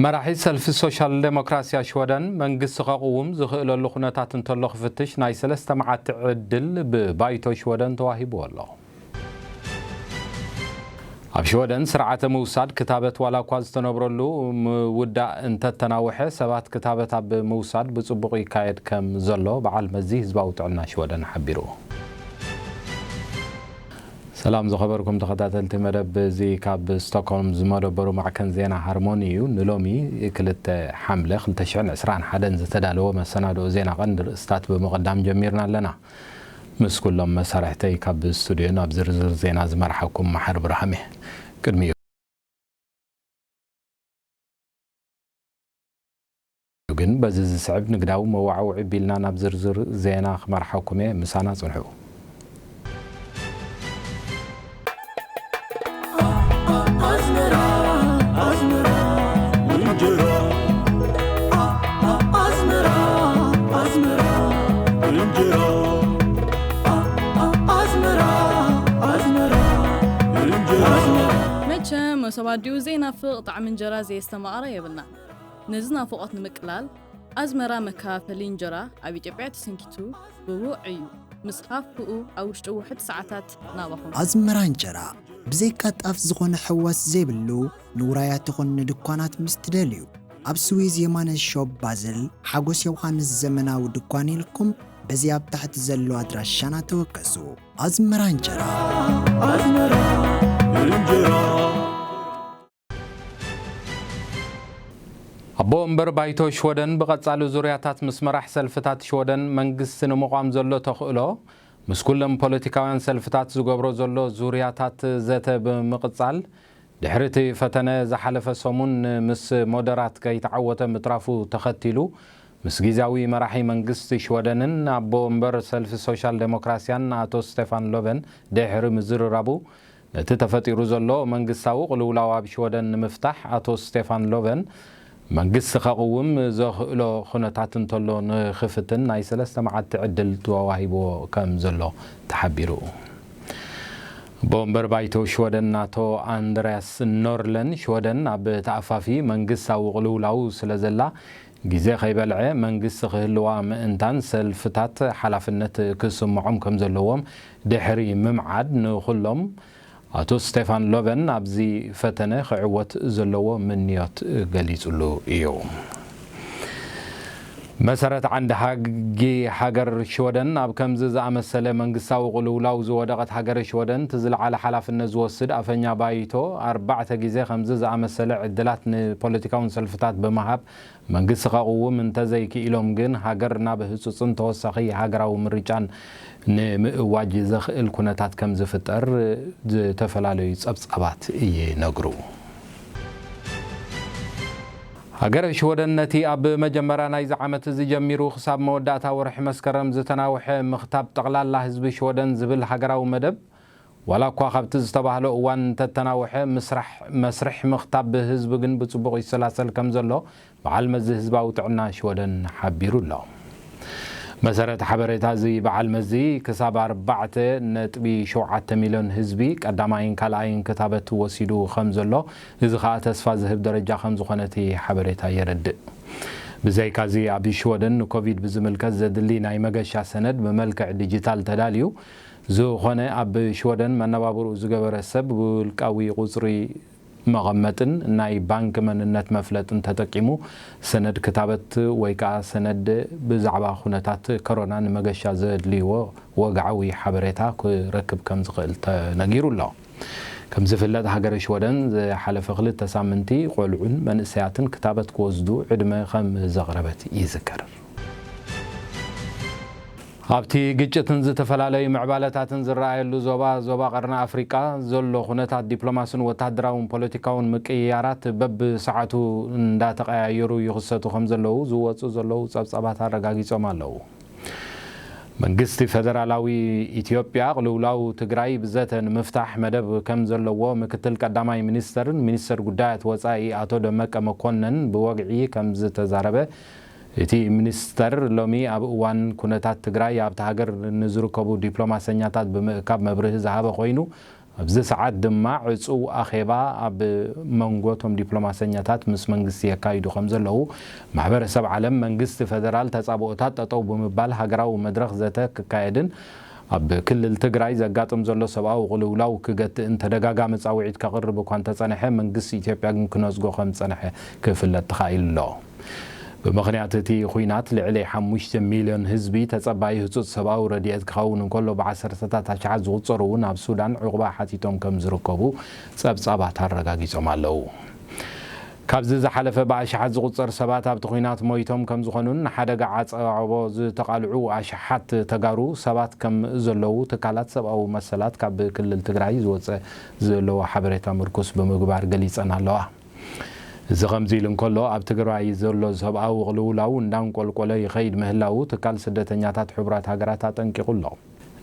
መራሒ ሰልፊ ሶሻል ዴሞክራሲያ ሽወደን መንግስቲ ከቕውም ዝኽእለሉ ኩነታት እንተሎ ክፍትሽ ናይ ሰለስተ መዓልቲ ዕድል ብባይቶ ሽወደን ተዋሂብዎ ኣሎ። ኣብ ሽወደን ስርዓተ ምውሳድ ክታበት ዋላ እኳ ዝተነብረሉ ምውዳእ እንተተናውሐ፣ ሰባት ክታበት ኣብ ምውሳድ ብጽቡቕ ይካየድ ከም ዘሎ በዓል መዚ ህዝባዊ ጥዕና ሽወደን ሓቢሩ። ሰላም ዝኸበርኩም ተኸታተልቲ መደብ፣ እዚ ካብ ስቶክሆልም ዝመደበሩ ማዕከን ዜና ሃርሞኒ እዩ። ንሎሚ ክልተ ሓምለ ክልተ ሽሕን ዕስራን ሓደን ዝተዳለወ መሰናድኦ ዜና ቀንዲ ርእስታት ብምቕዳም ጀሚርና ኣለና። ምስ ኩሎም መሳርሕተይ ካብ ስቱድዮ ናብ ዝርዝር ዜና ዝመርሓኩም መሓሪ ብርሃም እየ። ቅድሚኡ ግን በዚ ዝስዕብ ንግዳዊ መዋዕውዒ ቢልና ናብ ዝርዝር ዜና ክመርሓኩም እየ። ምሳና ጽንሑ። ኣስመራ፣ ኣስመራ፣ እንጀራ። ኣስመራ፣ ኣስመራ፣ እንጀራ። ኣስመራ፣ ኣስመራ፣ እንጀራ። መቸም መሶብ ኣዲኡ ዘይናፍቕ ጣዕሚ እንጀራ ዘየስተማቕረ የብልናን። ነዚ ናፍቖት ንምቅላል፣ ኣዝመራ መከፋፈሊ እንጀራ ኣብ ኢትዮጵያ ተሰንኪቱ ብውዕ እዩ። ምስ ሃፍኡ ኣብ ውሽጢ ውሑድ ሰዓታት ናባኹም። ኣዝመራ እንጀራ ብዘይካ ጣፍ ዝኾነ ሕዋስ ዘይብሉ፣ ንውራያት ይኹን ንድኳናት ምስ ትደልዩ፣ ኣብ ስዊዝ የማነ ሾፕ ባዝል፣ ሓጎስ ዮውሃንስ ዘመናዊ ድኳን ኢልኩም በዚ ኣብ ታሕቲ ዘሎ ኣድራሻና ተወከሱ። ኣዝመራ እንጀራ። ኣዝመራ እንጀራ። ኣቦ ወንበር ባይቶ ሽወደን ብቐጻሊ ዙርያታት ምስ መራሕ ሰልፍታት ሽወደን መንግስቲ ንምቋም ዘሎ ተኽእሎ፣ ምስ ኩሎም ፖለቲካውያን ሰልፍታት ዝገብሮ ዘሎ ዙርያታት ዘተ ብምቕጻል፣ ድሕሪ እቲ ፈተነ ዝሓለፈ ሰሙን ምስ ሞደራት ከይተዓወተ ምትራፉ ተኸቲሉ፣ ምስ ግዝያዊ መራሒ መንግስቲ ሽወደንን ኣቦ ወንበር ሰልፊ ሶሻል ዴሞክራሲያን ኣቶ ስቴፋን ሎቨን ድሕሪ ምዝርራቡ፣ ነቲ ተፈጢሩ ዘሎ መንግስታዊ ቅልውላው ኣብ ሽወደን ንምፍታሕ ኣቶ ስቴፋን ሎቨን መንግስቲ ከቕውም ዘኽእሎ ኩነታት እንተሎ ንኽፍትን ናይ ሰለስተ መዓልቲ ዕድል ተዋሂብዎ ከም ዘሎ ተሓቢሩ። ኣቦ ወንበር ባይቶ ሽወደን ኣቶ ኣንድርያስ ኖርለን ሽወደን ኣብ ተኣፋፊ መንግስታዊ ቅልውላው ስለ ዘላ፣ ግዜ ከይበልዐ መንግስቲ ክህልዋ ምእንታን ሰልፍታት ሓላፍነት ክስምዖም ከም ዘለዎም ድሕሪ ምምዓድ፣ ንኹሎም ኣቶ ስቴፋን ሎቨን ኣብዚ ፈተነ ክዕወት ዘለዎ ምንዮት ገሊጹሉ እዩ። መሰረት ዓንዲ ሓጊ ሃገር ሽወደን ኣብ ከምዚ ዝኣመሰለ መንግስታዊ ቅልውላው ዝወደቐት ሃገረ ሽወደን እቲ ዝለዓለ ሓላፍነት ዝወስድ ኣፈኛ ባይቶ ኣርባዕተ ግዜ ከምዚ ዝኣመሰለ ዕድላት ንፖለቲካውን ሰልፍታት ብምሃብ መንግስቲ ከቕውም እንተዘይክኢሎም ግን፣ ሃገር ናብ ህጹጽን ተወሳኺ ሃገራዊ ምርጫን ንምእዋጅ ዘኽእል ኩነታት ከም ዝፍጠር ዝተፈላለዩ ጸብጻባት ይነግሩ። ሃገረ ሽወደን ነቲ ኣብ መጀመርያ ናይዚ ዓመት እዚ ጀሚሩ ክሳብ መወዳእታ ወርሒ መስከረም ዝተናውሐ ምኽታብ ጠቕላላ ህዝቢ ሽወደን ዝብል ሃገራዊ መደብ፣ ዋላ እኳ ካብቲ ዝተባህሎ እዋን እንተተናውሐ፣ ምስራሕ፣ መስርሕ ምኽታብ ህዝቢ ግን ብጽቡቕ ይሰላሰል ከም ዘሎ በዓል መዚ ህዝባዊ ጥዕና ሽወደን ሓቢሩ ኣሎ። መሰረት ሓበሬታ እዚ በዓል መዚ፣ ክሳብ ኣርባዕተ ነጥቢ ሸውዓተ ሚልዮን ህዝቢ ቀዳማይን ካልኣይን ክታበት ወሲዱ ከም ዘሎ፣ እዚ ከኣ ተስፋ ዝህብ ደረጃ ከም ዝኾነ እቲ ሓበሬታ የረድእ። ብዘይካዚ፣ ኣብ ሽወደን ንኮቪድ ብዝምልከት ዘድሊ ናይ መገሻ ሰነድ ብመልክዕ ዲጂታል ተዳልዩ፣ ዝኾነ ኣብ ሽወደን መነባብርኡ ዝገበረ ሰብ ብውልቃዊ ቁጽሪ መቐመጥን ናይ ባንክ መንነት መፍለጥን ተጠቂሙ ሰነድ ክታበት ወይ ከኣ ሰነድ ብዛዕባ ኩነታት ኮሮና ንመገሻ ዘድልይዎ ወግዓዊ ሓበሬታ ክረክብ ከም ዝኽእል ተነጊሩ ኣሎ። ከም ዝፍለጥ፣ ሃገረ ሽወደን ዝሓለፈ ክልተ ሳምንቲ ቆልዑን መንእሰያትን ክታበት ክወስዱ ዕድመ ከም ዘቕረበት ይዝከር። ኣብቲ ግጭትን ዝተፈላለዩ ምዕባለታትን ዝረኣየሉ ዞባ፣ ዞባ ቀርኒ ኣፍሪቃ ዘሎ ኩነታት ዲፕሎማስን ወተሃደራውን ፖለቲካውን ምቅይያራት በብሰዓቱ እንዳተቀያየሩ ይኽሰቱ ከም ዘለዉ ዝወጹ ዘለዉ ጸብጻባት ኣረጋጊጾም ኣለዉ። መንግስቲ ፌደራላዊ ኢትዮጵያ ቅልውላው ትግራይ ብዘተ ንምፍታሕ መደብ ከም ዘለዎ ምክትል ቀዳማይ ሚኒስተርን ሚኒስተር ጉዳያት ወጻኢ ኣቶ ደመቀ መኮነን ብወግዒ ከም ዝተዛረበ እቲ ሚኒስተር ሎሚ ኣብ እዋን ኩነታት ትግራይ ኣብታ ሃገር ንዝርከቡ ዲፕሎማሰኛታት ብምእካብ መብርሂ ዝሃበ ኮይኑ፣ ኣብዚ ሰዓት ድማ ዕጹው ኣኼባ ኣብ መንጎ እቶም ዲፕሎማሰኛታት ምስ መንግስቲ የካይዱ ከም ዘለዉ፣ ማሕበረሰብ ዓለም መንግስቲ ፈደራል ተጻብኦታት ጠጠው ብምባል ሃገራዊ መድረኽ ዘተ ክካየድን ኣብ ክልል ትግራይ ዘጋጥም ዘሎ ሰብኣዊ ቅልውላው ክገትእን ተደጋጋሚ ጻውዒት ከቕርብ እኳ እንተጸንሐ፣ መንግስቲ ኢትዮጵያ ግን ክነጽጎ ከም ዝጸንሐ ክፍለጥ ተኻኢሉ ኣሎ። ብምኽንያት እቲ ኹናት ልዕሊ ሓሙሽተ ሚልዮን ህዝቢ ተጸባኢ ህጹጽ ሰብኣዊ ረድኤት ክኸውን እንከሎ፣ ብዓሰርተታት ኣሽሓት ዝቑጸሩ እውን ኣብ ሱዳን ዑቕባ ሓቲቶም ከም ዝርከቡ ጸብጻባት ኣረጋጊጾም ኣለዉ። ካብዚ ዝሓለፈ ብኣሽሓት ዝቑጸር ሰባት ኣብቲ ኹናት ሞይቶም ከም ዝኾኑን ንሓደጋ ዓጸቦ ዝተቓልዑ ኣሽሓት ተጋሩ ሰባት ከም ዘለዉ ትካላት ሰብኣዊ መሰላት ካብ ክልል ትግራይ ዝወጸ ዘለዋ ሓበሬታ ምርኩስ ብምግባር ገሊጸን ኣለዋ። እዚ ከምዚ ኢሉ እንከሎ፣ ኣብ ትግራይ ዘሎ ሰብኣዊ ቅልውላው እንዳንቆልቆለ ይኸይድ ምህላዉ ትካል ስደተኛታት ሕቡራት ሃገራት ኣጠንቂቑ ኣሎ።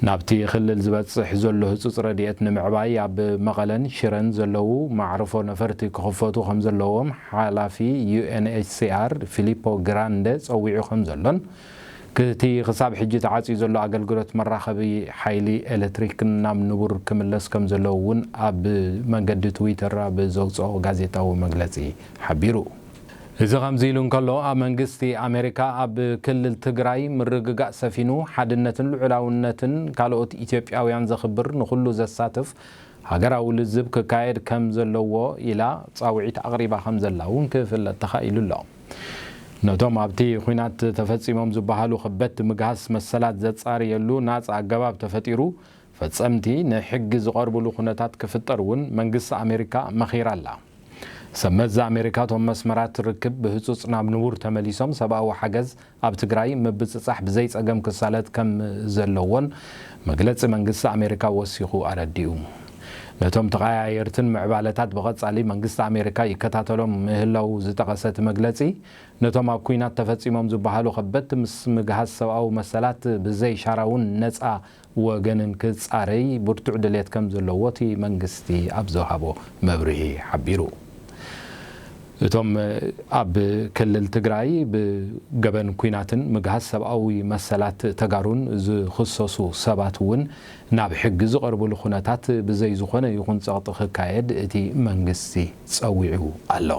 ናብቲ ክልል ዝበጽሕ ዘሎ ህጹጽ ረድኤት ንምዕባይ ኣብ መቐለን ሽረን ዘለዉ መዕርፎ ነፈርቲ ክኽፈቱ ከም ዘለዎም ሓላፊ ዩ ኤን ኤች ሲ ኣር ፊሊፖ ግራንደ ጸዊዑ ከም ዘሎን፣ ክቲ ክሳብ ሕጂ ተዓጽዩ ዘሎ ኣገልግሎት መራኸቢ ሓይሊ ኤሌክትሪክ ናብ ንቡር ክምለስ ከም ዘለዎ እውን ኣብ መንገዲ ትዊተር ኣብ ዘውጽኦ ጋዜጣዊ መግለጺ ሓቢሩ። እዚ ከምዚ ኢሉ እንከሎ፣ ኣብ መንግስቲ ኣሜሪካ ኣብ ክልል ትግራይ ምርግጋእ ሰፊኑ፣ ሓድነትን ልዑላውነትን ካልኦት ኢትዮጵያውያን ዘኽብር፣ ንኹሉ ዘሳትፍ ሃገራዊ ልዝብ ክካየድ ከም ዘለዎ ኢላ ጻውዒት ኣቕሪባ ከም ዘላ እውን ክፍለጥ ተኻኢሉ ኣሎ። ነቶም ኣብቲ ኹናት ተፈጺሞም ዝበሃሉ ከበድቲ ምግሃስ መሰላት ዘጻርየሉ ናጻ ኣገባብ ተፈጢሩ፣ ፈጸምቲ ንሕጊ ዝቐርብሉ ኩነታት ክፍጠር እውን መንግስቲ ኣሜሪካ መኺራ ኣላ። ሰብ መዚ ኣሜሪካ፣ እቶም መስመራት ርክብ ብህጹጽ ናብ ንቡር ተመሊሶም፣ ሰብኣዊ ሓገዝ ኣብ ትግራይ ምብጽጻሕ ብዘይ ጸገም ክሳለጥ ከም ዘለዎን መግለጺ መንግስቲ ኣሜሪካ ወሲኹ ኣረዲኡ። ነቶም ተቐያየርትን ምዕባለታት ብቐጻሊ መንግስቲ ኣሜሪካ ይከታተሎም ምህላዉ ዝጠቐሰ እቲ መግለጺ፣ ነቶም ኣብ ኲናት ተፈጺሞም ዝበሃሉ ከበድቲ ምስ ምግሃስ ሰብኣዊ መሰላት ብዘይ ሻራውን ነጻ ወገንን ክጻረይ ብርቱዕ ድሌት ከም ዘለዎ እቲ መንግስቲ ኣብ ዝሃቦ መብርሂ ሓቢሩ። እቶም ኣብ ክልል ትግራይ ብገበን ኲናትን ምግሃስ ሰብኣዊ መሰላት ተጋሩን ዝኽሰሱ ሰባት እውን ናብ ሕጊ ዝቐርብሉ ኩነታት ብዘይ ዝኾነ ይኹን ጸቕጢ ክካየድ እቲ መንግስቲ ጸዊዑ ኣሎ።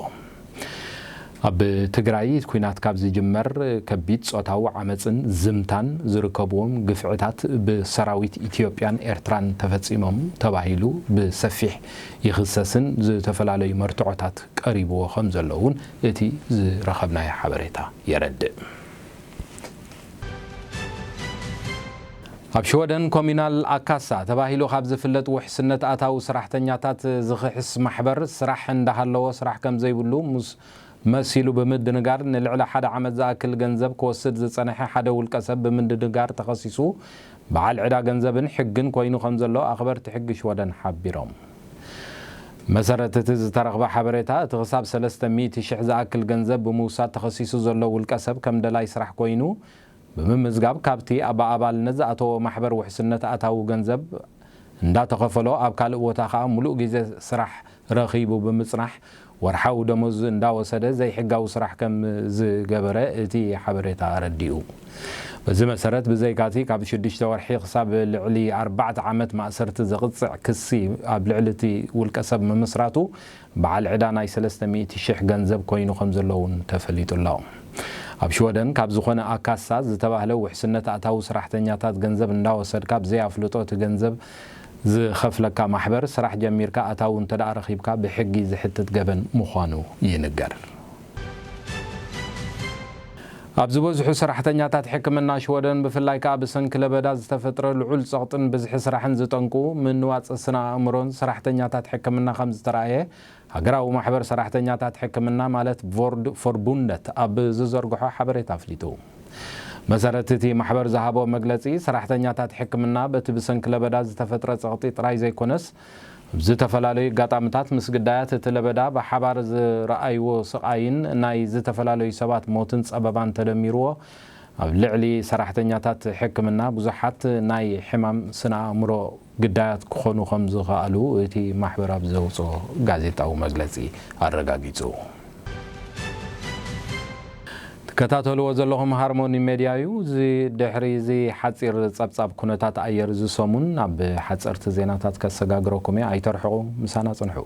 ኣብ ትግራይ ኲናት ካብ ዝጅመር፣ ከቢድ ጾታዊ ዓመጽን ዝምታን ዝርከብዎም ግፍዕታት ብሰራዊት ኢትዮጵያን ኤርትራን ተፈጺሞም ተባሂሉ ብሰፊሕ ይኽሰስን ዝተፈላለዩ መርትዖታት ቀሪብዎ ከም ዘሎ እውን እቲ ዝረኸብናዮ ሓበሬታ የረድእ። ኣብ ሽወደን ኮሚናል ኣካሳ ተባሂሉ ካብ ዝፍለጥ ውሕስነት ኣታዊ ሰራሕተኛታት ዝኽሕስ ማሕበር፣ ስራሕ እንዳሃለዎ ስራሕ ከም ዘይብሉ ምስ መሲሉ ብምድንጋር፣ ንልዕሊ ሓደ ዓመት ዝኣክል ገንዘብ ክወስድ ዝጸንሐ ሓደ ውልቀ ሰብ ብምድንጋር ተኸሲሱ፣ በዓል ዕዳ ገንዘብን ሕግን ኮይኑ ከም ዘሎ ኣኽበርቲ ሕጊ ሽወደን ሓቢሮም። መሰረት እቲ ዝተረኽበ ሓበሬታ፣ እቲ ክሳብ ሰለስተ ሚእቲ ሽሕ ዝኣክል ገንዘብ ብምውሳድ ተኸሲሱ ዘሎ ውልቀ ሰብ ከም ደላይ ስራሕ ኮይኑ ብምምዝጋብ፣ ካብቲ ኣብ ኣባልነት ዝኣተዎ ማሕበር ውሕስነት ኣታዊ ገንዘብ እንዳተኸፈሎ ኣብ ካልእ ቦታ ከኣ ምሉእ ግዜ ስራሕ ረኺቡ ብምጽናሕ፣ ወርሓዊ ደሞዝ እንዳወሰደ ዘይሕጋዊ ስራሕ ከም ዝገበረ እቲ ሓበሬታ ኣረዲኡ። በዚ መሰረት፣ ብዘይካቲ ካብ ሽዱሽተ ወርሒ ክሳብ ልዕሊ ኣርባዕተ ዓመት ማእሰርቲ ዘቕጽዕ ክሲ ኣብ ልዕሊ እቲ ውልቀ ሰብ ምምስራቱ፣ በዓል ዕዳ ናይ ሰለስተ ሚእቲ ሽሕ ገንዘብ ኮይኑ ከም ዘሎ እውን ተፈሊጡ ኣሎ። ኣብ ሽወደን ካብ ዝኾነ ኣካሳ ዝተባህለ ውሕስነት ኣታዊ ሰራሕተኛታት ገንዘብ እንዳወሰድካ ብዘይ ኣፍልጦ እቲ ገንዘብ ዝኸፍለካ ማሕበር፣ ስራሕ ጀሚርካ ኣታዊ እንተ ደኣ ረኺብካ ብሕጊ ዝሕትት ገበን ምዃኑ ይንገር። ኣብ ዝበዝሑ ሰራሕተኛታት ሕክምና ሽወደን፣ ብፍላይ ከኣ ብሰንኪ ለበዳ ዝተፈጥረ ልዑል ጸቕጥን ብዝሒ ስራሕን ዝጠንቁ ምንዋጽ ስነ ኣእምሮን ሰራሕተኛታት ሕክምና ከም ዝተራእየ፣ ሃገራዊ ማሕበር ሰራሕተኛታት ሕክምና፣ ማለት ቮርድ ፎርቡንደት፣ ኣብ ዝዘርግሖ ሓበሬታ ኣፍሊጡ። መሰረት እቲ ማሕበር ዝሃቦ መግለጺ፣ ሰራሕተኛታት ሕክምና በቲ ብሰንኪ ለበዳ ዝተፈጥረ ጸቕጢ ጥራይ ዘይኮነስ፣ ኣብ ዝተፈላለዩ ኣጋጣምታት ምስ ግዳያት እቲ ለበዳ ብሓባር ዝረኣይዎ ስቓይን ናይ ዝተፈላለዩ ሰባት ሞትን ጸበባን ተደሚርዎ፣ ኣብ ልዕሊ ሰራሕተኛታት ሕክምና ብዙሓት ናይ ሕማም ስነ ኣእምሮ ግዳያት ክኾኑ ከም ዝኸኣሉ እቲ ማሕበር ኣብ ዘውፅኦ ጋዜጣዊ መግለፂ ኣረጋጊፁ። ከታተልዎ ዘለኹም ሃርሞኒ ሜድያ እዩ። እዚ ድሕሪ እዚ ሓጺር ጸብጻብ ኩነታት ኣየር እዚ ሰሙን ኣብ ሓጸርቲ ዜናታት ከሰጋግረኩም እየ። ኣይተርሕቑ፣ ምሳና ጽንሑ።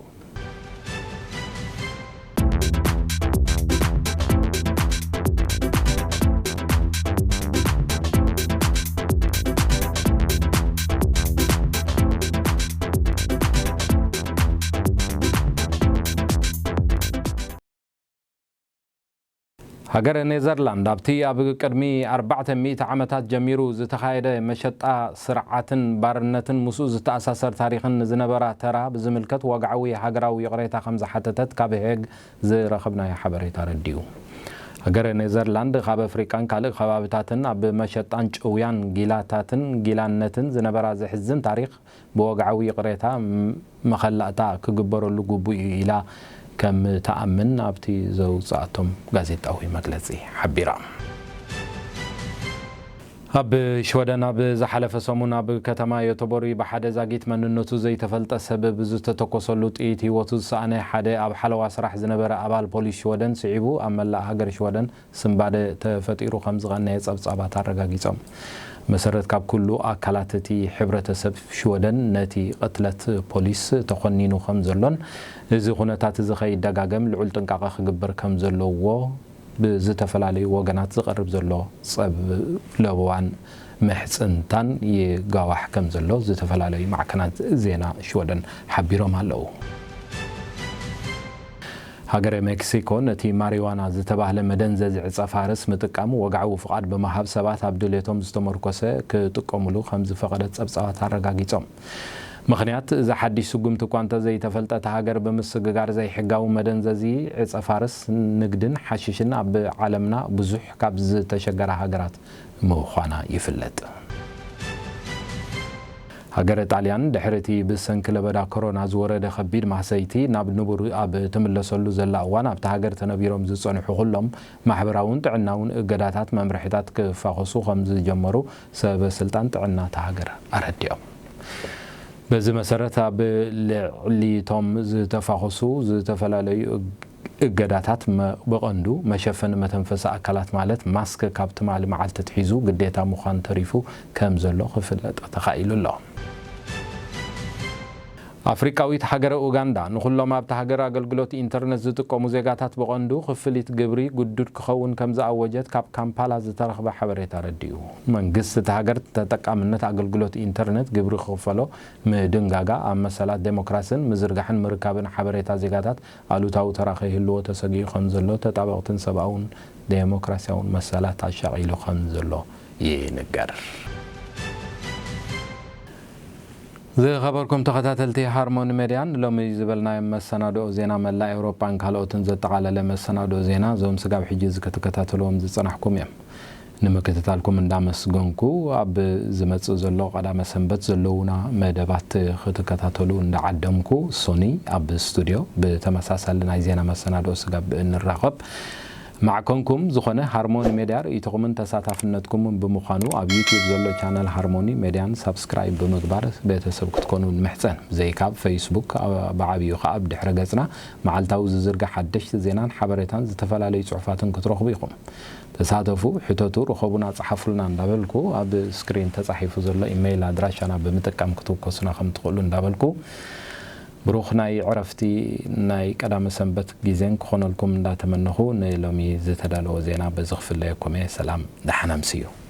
ሃገረ ኔዘርላንድ ኣብቲ ኣብ ቅድሚ ኣርባዕተ ሚእቲ ዓመታት ጀሚሩ ዝተኻየደ መሸጣ ስርዓትን ባርነትን ምስኡ ዝተኣሳሰር ታሪኽን ንዝነበራ ተራ ብዝምልከት ወግዓዊ ሃገራዊ ይቕሬታ ከም ዝሓተተት ካብ ሄግ ዝረኸብናዮ ሓበሬታ ኣረዲኡ። ሃገረ ኔዘርላንድ ካብ ኣፍሪቃን ካልእ ከባብታትን ኣብ መሸጣን ጭውያን ጊላታትን ጊላነትን ዝነበራ ዘሕዝን ታሪኽ ብወግዓዊ ይቕሬታ ም-፣ መኸላእታ ክግበረሉ ግቡእ እዩ ኢላ ከም ትኣምን ኣብቲ ዘውጽኣቶም ጋዜጣዊ መግለጺ ሓቢራ። ኣብ ሽወደን ኣብ ዝሓለፈ ሰሙን ኣብ ከተማ ዮተቦሪ ብሓደ ዛጊት መንነቱ ዘይተፈልጠ ሰብ ብዝተተኮሰሉ ጥይት ህይወቱ ዝሰኣነ ሓደ ኣብ ሓለዋ ስራሕ ዝነበረ ኣባል ፖሊስ ሽወደን ስዒቡ ኣብ መላእ ሃገር ሽወደን ስንባደ ተፈጢሩ ከም ዝቐነየ ጸብጻባት ኣረጋጊጾም። መሰረት ካብ ኩሉ ኣካላት እቲ ሕብረተሰብ ሽወደን ነቲ ቅትለት ፖሊስ ተኾኒኑ ከም ዘሎን እዚ ኩነታት እዚ ከይደጋገም ልዑል ጥንቃቐ ክግበር ከም ዘለዎ ብዝተፈላለዩ ወገናት ዝቐርብ ዘሎ ጸብ ለበዋን ምሕጽንታን ይጋዋሕ ከም ዘሎ ዝተፈላለዩ ማዕከናት ዜና ሽወደን ሓቢሮም ኣለዉ። ሃገረ ሜክሲኮ ነቲ ማሪዋና ዝተባህለ መደንዘዚ ዕጸ ፋርስ ምጥቃም ወግዓዊ ፍቓድ ብምሃብ ሰባት ኣብ ድሌቶም ዝተመርኮሰ ክጥቀሙሉ ከም ዝፈቐደት ጸብጻባት ኣረጋጊጾም። ምኽንያት እዚ ሓድሽ ስጉምቲ እኳ እንተዘይተፈልጠ፣ እታ ሃገር ብምስግጋር ዘይሕጋዊ መደንዘዚ ዕጸ ፋርስ ንግድን ሓሽሽን ኣብ ዓለምና ብዙሕ ካብ ዝተሸገራ ሃገራት ምዃና ይፍለጥ። ሃገረ ጣልያን ድሕሪ እቲ ብሰንኪ ለበዳ ኮሮና ዝወረደ ከቢድ ማህሰይቲ ናብ ንቡር ኣብ ትምለሰሉ ዘላ እዋን፣ ኣብታ ሃገር ተነቢሮም ዝጸንሑ ኩሎም ማሕበራውን ጥዕናውን እገዳታት መምርሒታት ክፋኾሱ ከም ዝጀመሩ ሰበ ስልጣን ጥዕና እታ ሃገር ኣረዲኦም። በዚ መሰረት ኣብ ልዕሊቶም ዝተፋኾሱ ዝተፈላለዩ እግ-፣ እገዳታት መ-፣ ብቐንዱ መሸፈኒ መተንፈሲ ኣካላት ማለት ማስክ ካብ ትማሊ መዓልቲ ኣትሒዙ ግዴታ ምዃን ተሪፉ ከም ዘሎ ክፍለጥ ተኻኢሉ ኣሎ። ኣፍሪቃዊት ሃገረ ኡጋንዳ ንኹሎም ኣብታ ሃገር ኣገልግሎት ኢንተርነት ዝጥቀሙ ዜጋታት ብቐንዱ ክፍሊት ግብሪ ግዱድ ክኸውን ከም ዝኣወጀት ካብ ካምፓላ ዝተረኽበ ሓበሬታ ኣረዲኡ። መንግስቲ እታ ሃገር ተጠቃምነት ኣገልግሎት ኢንተርነት ግብሪ ክኽፈሎ ምድንጋጋ ኣብ መሰላት ዴሞክራስን ምዝርጋሕን ምርካብን ሓበሬታ ዜጋታት ኣሉታዊ ተራ ከይህልዎ ተሰጊኡ ከም ዘሎ ተጣበቕትን ሰብኣውን ዴሞክራስያውን መሰላት ኣሻቒሉ ከም ዘሎ ይንገር። ዝኸበርኩም ተኸታተልቲ ሃርሞኒ ሜድያ፣ ንሎሚ ዝበልናዮም መሰናድኦ ዜና መላእ ኤውሮጳን ካልኦትን ዘጠቓለለ መሰናድኦ ዜና፣ እዞም ስጋብ ሕጂ እዚ ክትከታተልዎም ዝጸናሕኩም እዮም። ንምክትታልኩም እንዳመስገንኩ፣ ኣብ ዝመጽእ ዘሎ ቀዳመ ሰንበት ዘለዉና መደባት ክትከታተሉ እንዳዓደምኩ፣ ሶኒ ኣብ ስቱድዮ ብተመሳሳሊ ናይ ዜና መሰናድኦ ስጋብ እንራኸብ፣ ማዕከንኩም ዝኾነ ሃርሞኒ ሜድያ ርእይቶኹምን ተሳታፍነትኩምን ብምዃኑ፣ ኣብ ዩትዩብ ዘሎ ቻነል ሃርሞኒ ሜድያን ሳብስክራይብ ብምግባር ቤተሰብ ክትኮኑ ንምሕጸን። ብዘይካ ኣብ ፌስቡክ፣ ኣብ፣ ብዓብዩ ኸኣ ኣብ ድሕረ ገጽና መዓልታዊ ዝዝርጋሕ ሓደሽቲ ዜናን ሓበሬታን ዝተፈላለዩ ጽሑፋትን ክትረኽቡ ኢኹም። ተሳተፉ፣ ሕተቱ፣ ርኸቡና፣ ጸሓፉልና እንዳበልኩ፣ ኣብ ስክሪን ተጻሒፉ ዘሎ ኢሜይል ኣድራሻና ብምጥቃም ክትውከሱና ከም ትኽእሉ እንዳበልኩ፣ ብሩኽ ናይ ዕረፍቲ ናይ ቀዳመ ሰንበት ግዜን ክኾነልኩም እንዳተመነኹ፣ ንሎሚ ዝተዳለወ ዜና በዚ ክፍለየኩም እየ። ሰላም፣ ደሓን ኣምስዩ።